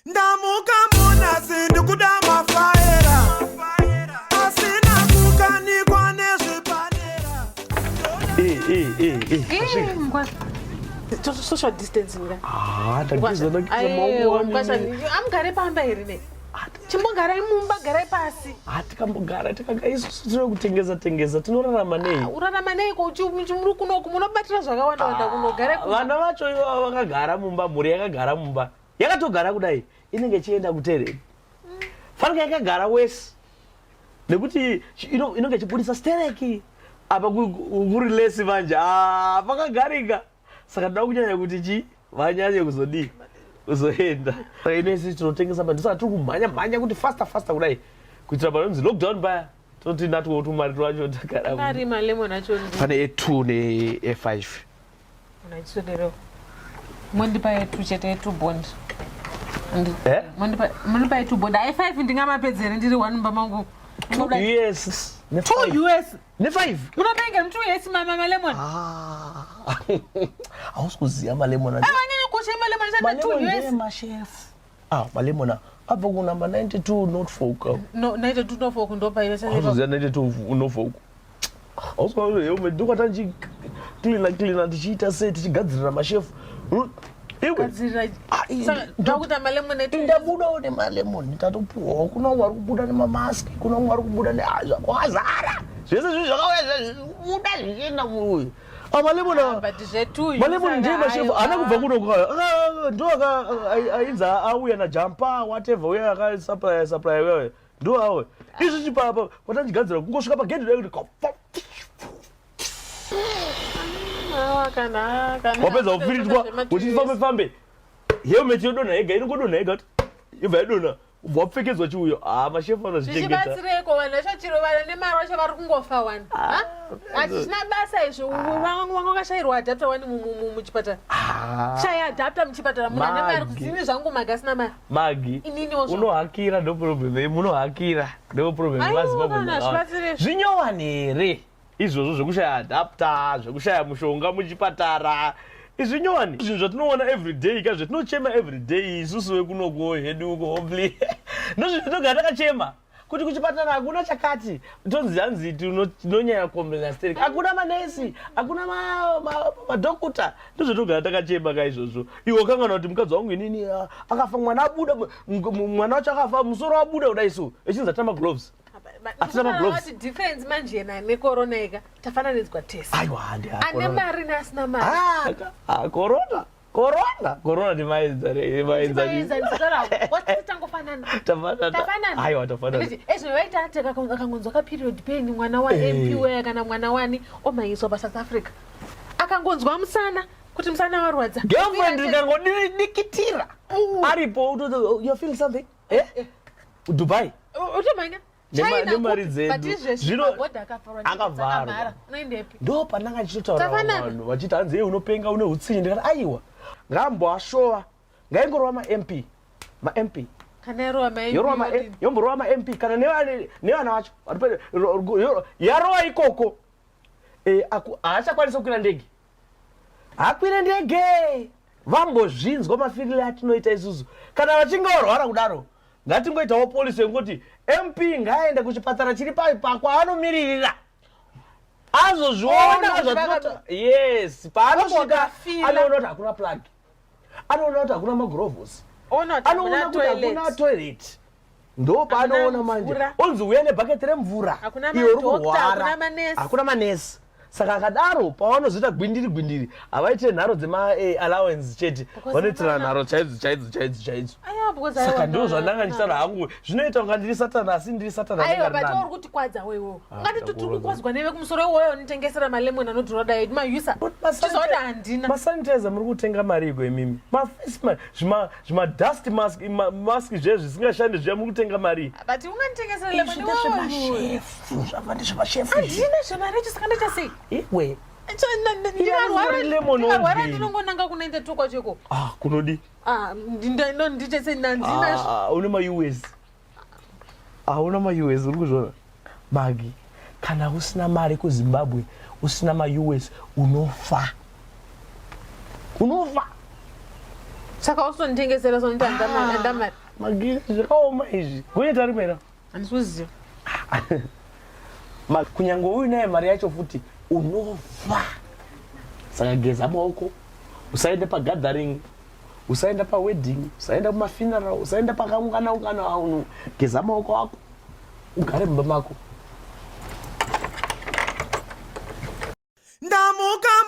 Ndamuka munasi ndikuda mafaera asina kukanikwa nezvipanera. Eh, eh, eh, eh. Mkwasha. Social distancing ka. Ah, ndageza ndageza maoko Aiwa, mkwasha, amugare pamba here ne? Chimbogarai mumba, garai pasi. Ah, tikambogara tikaga isusu tinoda kutengesa tengesa tinorarama nei? Urarama nei ko muri kunoku munobatira zvakawanda wanda kuno garai Ah, Vana vacho ivava vakagara mumba, mhuri yakagara mumba. Yakatogara kudai inenge ichienda kutereni. Fanika yakagara wese. Nekuti inenge ichibudisa stereki. Apa kuri lesi manje. Ah, pakagarika. Saka ndoda kunyanya kuti chi vanyanye kuzodii kuzoenda. Saka ino isi tinotengesa manje saka tiri kumhanya mhanya kuti faster faster kudai kuitira panonzi lockdown paya toti natwo tumari twacho tagara. Mari malemon acho. Pane A2 ne A5. Unachiswederewo. Mondipa A2 chete A2 bond. Eh? Mondipa mondipa A2 bond. A5 ndingamapedzere ndiri one mumba mangu. 2 US. 2 US. Ne5. Munopenga 2 US mama malemon. Ah. Hausi kuziva malemon. Ah, vanyanya kosha malemon chete 2 US. Mashefu. Ah, malemon abva kunamba 92 Norfolk. No, 92 Norfolk ndopa iwe. Hausi kuziva 92 Norfolk. Hausi kuziva helmet ndokwata ndichiklina klina tichiita sei tichigadzirira mashefu. Iwe. Ndakuita malemon etu. Ndabudawo nemalemon tatopuwawo kuna umwe ari kubuda nemamask kuna umwe ari kubuda nezvakazara zvese zvinhu zvakauya zvibuda zvichienda uyu malemon malemon ndiye mashefu haana kubva kuno ndo ainzi auya najampa whatever uya akasupply supply uya ndo awe izvi chipapa kwatandigadzira kungosvika pagedhi dai kuti wapedza kufiritwa uchifambe fambe helmet yodonha yega inongodonha yega kuti yobva yadonha ubva wapfekedzwa chiuyo haa ah, mashefu anozvichengeta zvichibatsireko vanhu vacho chiro vana nemari vacho vari kungofa wani ah, hazvichina basa izvo vamwe vakashayirwa adapter wani muchipatara ah. shaya adapter muchipatara munhu ane mari kuzini zvangu magi asina mari magi unohakira ndo problem munohakira ndo problem vazimbabwe zvinyowani here izvozvo zvekushaya adapter zvekushaya mushonga muchipatara izvinyowani zvinhu zvatinoona everyday ka zvatinochema everyday isusu vekunoko hedu uko hopefully ndozvinhu zvatinogara takachema kuti kuchipatara hakuna chakati tonzi hanzi tinonyanya kukomplena sterek hakuna manesi hakuna madhokuta ndozvatogara takachema ka izvozvo iwe wakangana kuti mukadzi wangu inini ah, akafa mwana abuda mwana wacho akafa musoro wabuda kudai so echinzi atina magloves Hatina magloves. Difference manje yena necorona ika tafananidzwa tese. Aiwa handi. Ane mari neasina mari. Ah, ah corona. Corona. Corona ndimaenzanisa. Tangofanana. Tafanana. Tafanana. Aiwa tafanana. Ezvo vaita ati akangonzwa ka period pain mwana wa eh. MP weya kana mwana wani omhanyiswa pa South Africa. Akangonzwa musana kuti musana warwadza. Girlfriend ikangodikitira. Aripo you feel something? Eh? eh. Dubai. Utomhanya. Nemari dzedu. Zvino akavharwa. Ndo pandanga ndichitotaura vanhu vachiti hanzi hey unopenga une hutsinye ndikati aiwa ngaamboashowa ngaingorova maMP maMP kana yarova maMP yomborova maMP kana nevana vacho yarova ikoko eh, haachakwanisa kukwira ndege hakwire ndege vambozvinzwa mafirire atinoita isusu kana vachinge varwara kudaro ngatingoitawo polisi yekungoti mp ngaaende kuchipatara chiri pakwaanomiririra azozviona zvatinoita yes paanosvika anoona kuti hakuna plug anoona kuti hakuna magurovhosi anoona kuti hakuna toilet ndo paanoona manje onzi uya nebhaketi remvura iwe uri kurwara hakuna manesi saka akadaro pavanozoita gwindiri gwindiri havaitire nharo dzemaallowance eh, chete vanoitira nharo chaidzo chaidzo chaidzo chaidzo saka ndo zvandanga ndichitaura hangu zvinoita kunga ndiri satani asi ndiri satani aiwa but uri kutikwadza wewo ah, ungati tiri kukwadzwa neve kumusoro iwoyo unitengesera malemon anodhura dai mayusa chizoda handina masanitizer muri kutenga mari iko imimi maface zvima zvimadust mask mask zviya zvisingashande zviya muri kutenga mari but unganditengesera lemon ndezvemashefu zvava ndezvemashefu handina zvemari yacho saka ndaita sei iwe ndikarwara ndinongonanga kunaita tukwa cheko ah kunodi ah nditese ndandina ah, une maus hauna maus uri kuzviona magi kana usina mari kuzimbabwe usina maus unofa unofa Saka usonditengesera sonoti handamari. Magiri zvakaoma izvi. Gonyeti arimo here? Handisi kuziva. Kunyange uinaye mari yacho futi unofa. Saka geza maoko, usaende pagathering, usaenda pawedding, usaenda kumafuneral, usaenda pakaungana ungana vanhu. Geza maoko ako, ugare mumba mako. Ndamuka.